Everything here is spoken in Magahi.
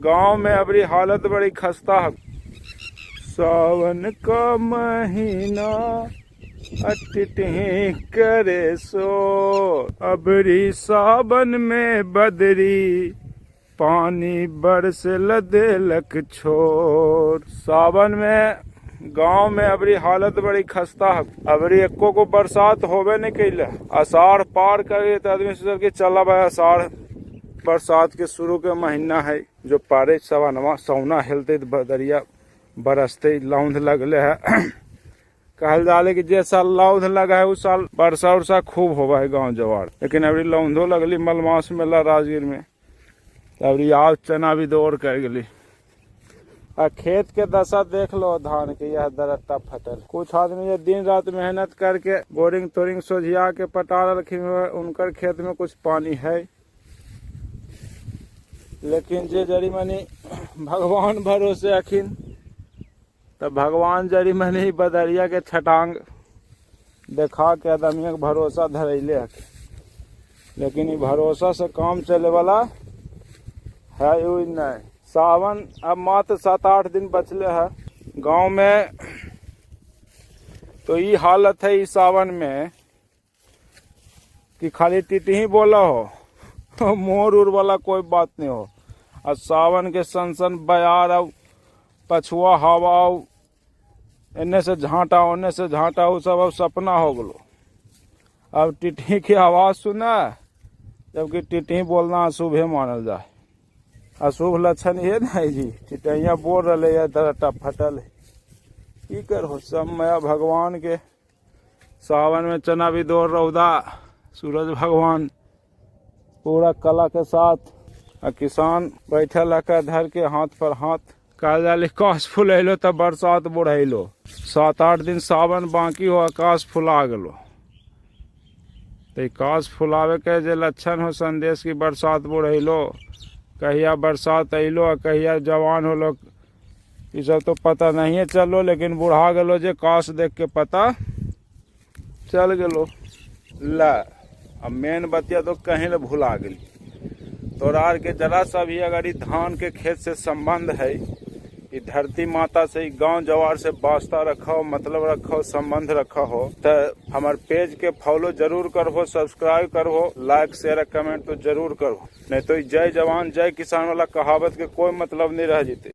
गांव में अबरी हालत बड़ी खस्ता है। सावन का महीना अटिटही करे सो, अबरी सावन में बदरी पानी बरस लदेलक छोर। सावन में गांव में अबरी हालत बड़ी खस्ता है। अबरी एको को बरसात होबे नहीं कैले। आषाढ़ पार करे तो आदमी सोचल कि चला भाई आषाढ़ बरसात के शुरू के महीना है, जो पारे सवनवा सौना हेलते बदरिया बरसते लौंध लगले है। कहल जाले कि जे साल लौंध लगा है उस साल वर्षा उर्षा खूब होवा है गांव जवार। लेकिन अबरी लौंधो लगली मलमास मेला राजगीर में, अबरी आव चना भी दौड़ कर गली। आ खेत के दशा देख लो धान के, यह दरट्टा फटल। कुछ आदमी ये दिन रात मेहनत करके बोरिंग तोरिंग सोझिया के पटा रखिन, उनकर खेत में कुछ पानी है। लेकिन जे जरी मनी भगवान भरोसे अखिन, तो भगवान जरी मनी बदरिया के छटांग देखा के आदमी के भरोसा धरैले हखिन। लेकिन ई भरोसा से काम चले वाला है ही नहीं। सावन अब मात्र 7-8 दिन बचले है। गांव में तो ये हालत है इस सावन में कि खाली टिटही बोला हो, मोर उर वाला कोई बात नहीं हो। और सावन के सन सन बयार और पछुआ हवा एने से झांटा ओने से झांटा, वो सब अब सपना हो गलो। अब टिटही की आवाज़ सुना, जबकि टिटही बोलना अशुभ है मानल जाए। अशुभ लक्षण ये नहीं जी, टिटहिया बोल रहे है दरटा फटल है। की करो, सब मया भगवान के। सावन में चना भी दौड़ रौदा, सूरज भगवान पूरा कला के साथ, आ किसान बैठल है धर के हाथ पर हाथ। कहल जाले काश फुलैलो तब बरसात बढ़ैलो। 7-8 दिन सावन बाकी हो, आकाश फुला गलो। तो काश फुलावे के जे लक्षण हो संदेश की बरसात बढ़ैलो, कहिया बरसात अलो आ कहिया जवान होलो, ये सब तो पता नहीं है चलो। लेकिन बुढ़ा गलो जे काश देख के पता चल गलो। ला अब मेन बतिया तो कहीं ले भुला गई। तोरार के जरा सा भी अगर धान के खेत से संबंध है, ई धरती माता से, गांव जवार से वास्ता रखो, मतलब रखो, संबंध रखो हो, तो हमार पेज के फॉलो जरूर करहो, सब्सक्राइब करहो, लाइक शेयर कमेंट तो जरूर करो। नहीं तो जय जवान जय किसान वाला कहावत के कोई मतलब नहीं रह जीते।